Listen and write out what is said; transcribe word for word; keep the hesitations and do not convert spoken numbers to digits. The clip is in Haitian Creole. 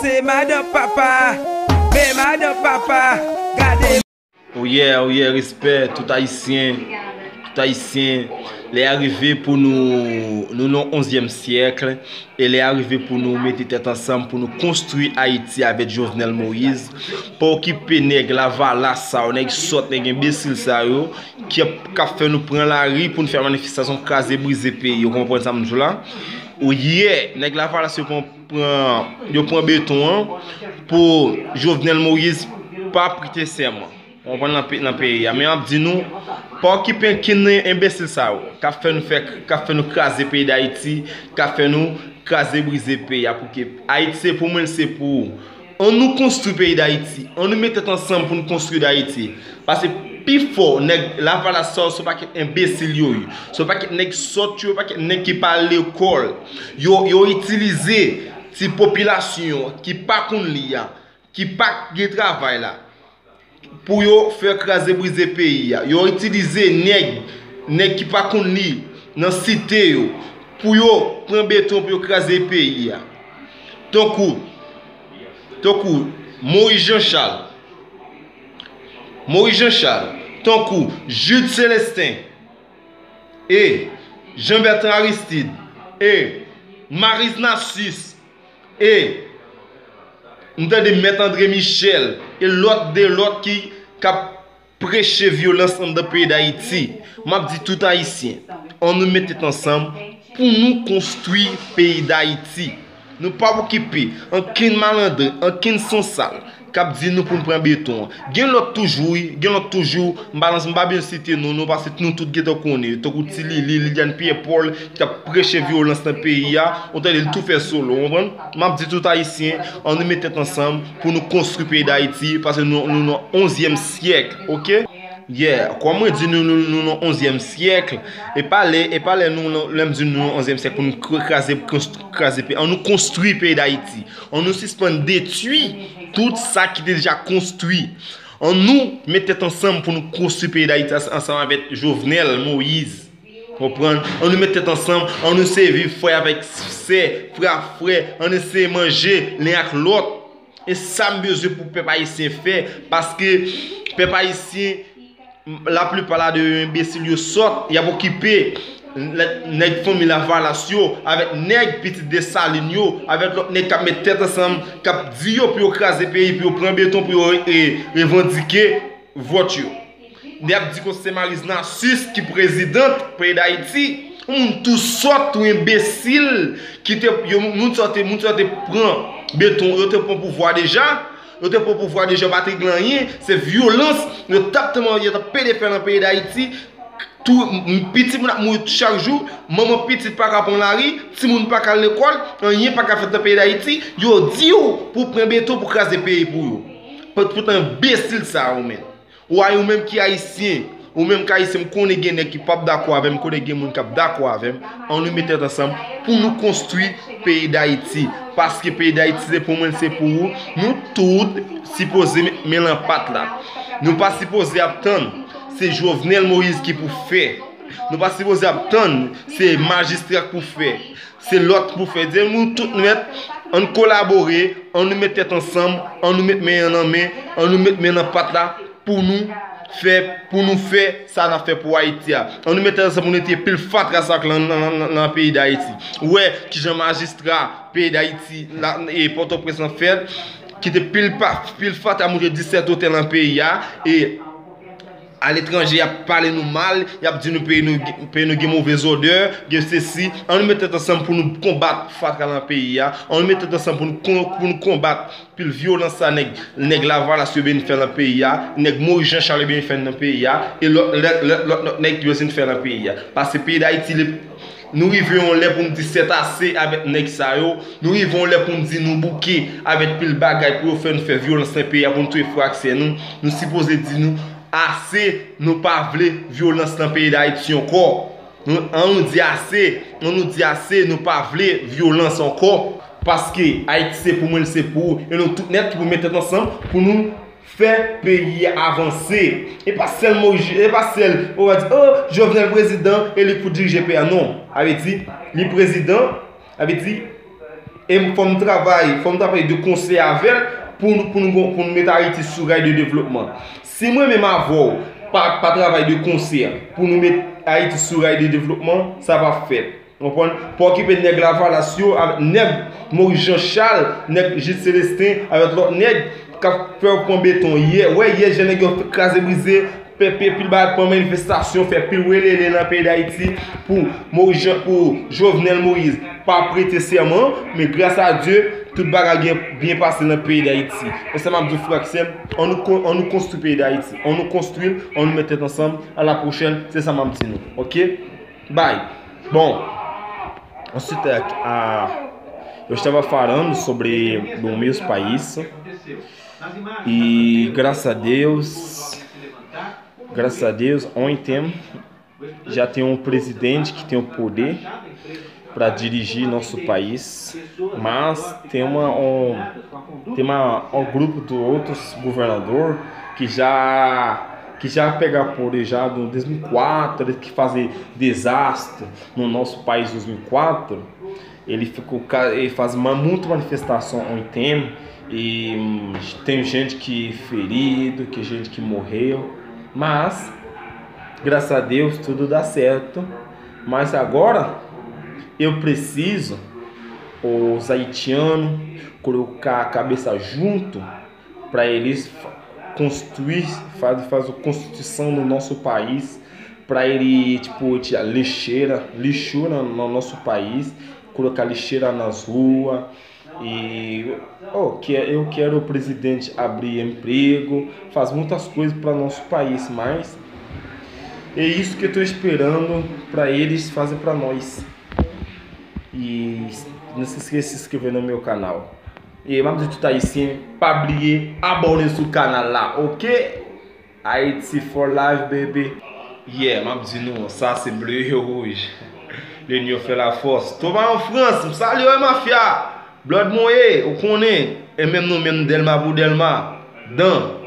Se madan papa, men madan papa, gade. Oyè, oyè, respè, tout Ayisyen, tout Ayisyen. Lè a rive pou nou, nou nan onzyèm syèk, e lè a rive pou nou mete tèt ansanm, pou nou konstwi Ayiti avèk Jovenel Moïse. Pa okipe nèg lavalas sa yo, nèg sòt, nèg enbesil sa yo, ki ap, k ap fè nou pran lari pou nou fè manifestasyon, kraze brize peyi. Ou konprann sa m di w la? Oyè, nèg lavalas yo pran, pran, yo pran beton an pou Jovenel Moïse pa prete sèman. Ou konprann, nan pe-, nan peyi a. Men m ap di nou, pa okipe ankenn enbesil sa yo k ap fè nou fè, k ap fè nou kraze peyi Dayiti, k ap fè nou kraze brize peyi a. Pouki Ayiti se pou mwen, se pou ou. Ann nou konstwi peyi Dayiti. Ann nou met tèt ansanm pou nou konstwi Dayiti. Paske pi fò nèg lavalas sa yo, se yon pakèt enbesil yo ye. Se yon pakèt nèg sòt yo, yon pakèt nèg ki pa al lekòl. Yo, yo itilize ti popilasyon an ki pa konn li a, ki pa gen travay la, pou yo fè kraze brize peyi a. Yo itilize nèg, nèg ki pa konn li nan site yo, pou yo pran beton, pou yo kraze peyi a. Tankou, tankou Moïse Jean Charles. Moïse Jean Charles. Tankou Jude Célestin. E Jean Bertrand Aristide. E Maryse Narcisse. E m tande Mèt André Michel e lòt de lòt ki, k ap preche vyolans anndan peyi Dayiti. M ap di tout Ayisyen, ann nou met tèt ansanm pou nou konstwi peyi Dayiti. Nou pa okipe ankenn malandren, ankenn sansal k ap di nou pou n pran beton an. Gen lòt toujou, wi, gen lòt toujou. M pa nan, m pa bezwen site non, non, paske nou tout gentan konnen yo. Tankou Ti Lili, Liliane Pierre Paul, ki t ap preche vyolans nan peyi a. Ou tande l tou fè solo, ou konprann? M ap di tout Ayisyen, ann nou met tèt ansanm pou nou konstwi peyi Dayiti, paske nou, nou nan onzyèm syèk, oke? Yeah, kòm mwen di nou, nou, nou nan onzyèm syèk, e pa lè, e pa lè nou, nou, lè m di nou nan onzyèm syèk pou nou kr-, kraze, konst-, kraze peyi. Ann nou konstwi peyi Dayiti. Ann nou sispann detwi tout sa ki te deja konstwi. Ann nou met tèt ansanm pou nou konstwi peyi Dayiti ans-, ansanm avèk Jovenel Moïse. Konprann? Ann nou met tèt ansanm, ann nou seye viv frè avèk sè, frè ak frè, ann eseye manje len ak lòt. E sa m bezwen pou pèp ayisyen fè, paske pèp ayisyen, laplipa ladan yo enbesil, yo sòt, y ap okipe nè-, nèg fanmi Lavalas yo, avèk nèg pitit Desalin yo, avèk lòt nèg k ap met tèt ansanm, k ap di yo pou yo kraze peyi, pou yo pran beton, pou yo re-, re-, revandike vòt yo. Y ap di konsa se Maryse Narcisse ki prezidant peyi Dayiti. Yon moun tou sòt, tou enbesil, ki te, yo, moun sa yo te, moun sa yo te pran beton, yo te pran pouvwa deja. Yo te pran pouvwa deja, pa te gen anyen. Se vyolans, yo t ap tèlman, yo t ap pede fè nan peyi Dayiti. Tou, m, pitit moun ap mouri chak jou, manman pitit pa ka pran lari, timoun pa ka al lekòl, anyen pa ka fèt nan peyi Dayiti. Yo di w pou w pran beton pou w kraze peyi pou yo. Pou, pou tan enbesil sa yo, menm. Ou a, ou menm ki ayisyen, ou menm ki ayisyen, m konnen gen nèg ki p ap dakò avè m, m konnen gen moun k ap dakò avè m. Ann nou met tèt ansanm pou nou konstwi peyi Dayiti. Paske peyi Dayiti se pou mwen, se pou ou. Nou tout sipoze met men nan pat la. Nou pa sipoze ap tann se Jovenel Moïse ki pou fè. Nou pa sipoze ap tann se majistra k pou fè. Se lòt pou fè. Di nou tout nèt, ann kolabore, ann nou met tèt ansanm, ann nou met men nan men, ann nou met men nan pat la pou nou fè, pou nou fè sa n ap fè pou Ayiti a. Ann nou met tèt ansanm pou nou retire pil fatra sa k nan, nan, nan, nan peyi Dayiti. Ou wè kijan majistra peyi Dayiti la, e Pòtoprens lan fèt, kite pil pa, pil fatra, montre disèt otèl nan peyi a, e aletranje, y ap pale nou mal, y ap di nou peyi nou, peyi nou gen movèz odè, gen sesi. Ann nou met tèt ansanm pou nou konbat fatra nan peyi a. Ann nou met tèt ansanm pou nou kon-, pou nou konbat pil vyolans sa nèg, nèg Lavalas yo vin fè nan peyi a, nèg Moïse Jean Charles yo vin fè nan peyi a, e lòt, lòt, lòt, lòt, lòt nèg yo vin fè nan peyi a. Paske peyi Dayiti, li, nou rive yon lè pou n di sètase avèk nèg sa yo. Nou rive yon lè pou n di nou bouke avèk pil bagay pou yo fè n fè vyolans nan peyi a, pou n touye frè ak sè nou. Nou sipoze di nou ase, nou pa vle vyolans nan peyi Dayiti ankò. Nou, ann nou di ase, ann nou di ase, nou pa vle vyolans ankò. Paske Ayiti se pou mwen, se pou ou, e nou tout nèt ki pou met tèt ansanm pou nou fè peyi a avanse. E pa sèl Moïse, e pa sèl, ou va di, oh, Jovenel prezidan, e li k pou dirije peyi a. Non. Sa vle di, li prezidan, sa vle di, E m, fò m travay, fò m travay de konsè avè l pou nou, pou nou, pou nou met Ayiti sou ray de devlopman. Si mwen menm avè w pa, pa travay de konsè pou nou met Ayiti sou ray de devlopman, sa p ap fèt. Konprann? Pa okipe nèg Lavalas yo, avèk nèg Maurice Jean Charles, nèg Gilles Célestin, avèk lòt nèg k ap fè w pran beton. Yè, wè, yè, jèn nèg yo kraze brize, fè pil bagay, pran manifestasyon, fè pil welele nan peyi Dayiti pou Maurice Jean, pou Jovenel Moïse pa prete sèman, men gras a Dye, tout bagay gen byen pase nan peyi Dayiti. E sa m ap di w, frè ak sè m, ann nou kon-, ann nou konstwi peyi Dayiti. Ann nou konstwi l, ann nou met tèt ansanm. A la pwochèn, se sa m ap di nou. Oke? Bye. Bom, antes, ah, eu estava falando sobre do meu país e graças a Deus, graças a Deus, ontem já tem um presidente que tem o poder para dirigir nosso país, mas tem uma, um, tem uma, um grupo de outros governador que já que já pega poder já no dois mil e quatro, que fazem desastre no nosso país dois mil e quatro, ele ficou, ele faz uma, muita manifestação ontem e hum, tem gente que ferido, que gente que morreu, mas graças a Deus tudo dá certo. Mas agora eu preciso os haitianos colocar a cabeça junto para eles construir, faz, faz a constituição do nosso país, para ele, tipo, tirar lixeira, lixo no, no nosso país, colocar lixeira nas ruas. E oh, que, eu quero o presidente abrir emprego, faz muitas coisas para nosso país, mas é isso que eu estou esperando para eles fazerem para nós. E não se esqueça de se inscrever no meu canal. E m ap di tout ayisyen, pa bliye abòne sou kanal la, oke? Haiti for life, baby. Yeah, m ap di nou, sa se ble e wouj. Linyon fè lafòs. Thomas an Frans, m salye w, mafya. Blood mwen ye, ou konnen. E menm nou menm, Dèlma pou Dèlma. Dan.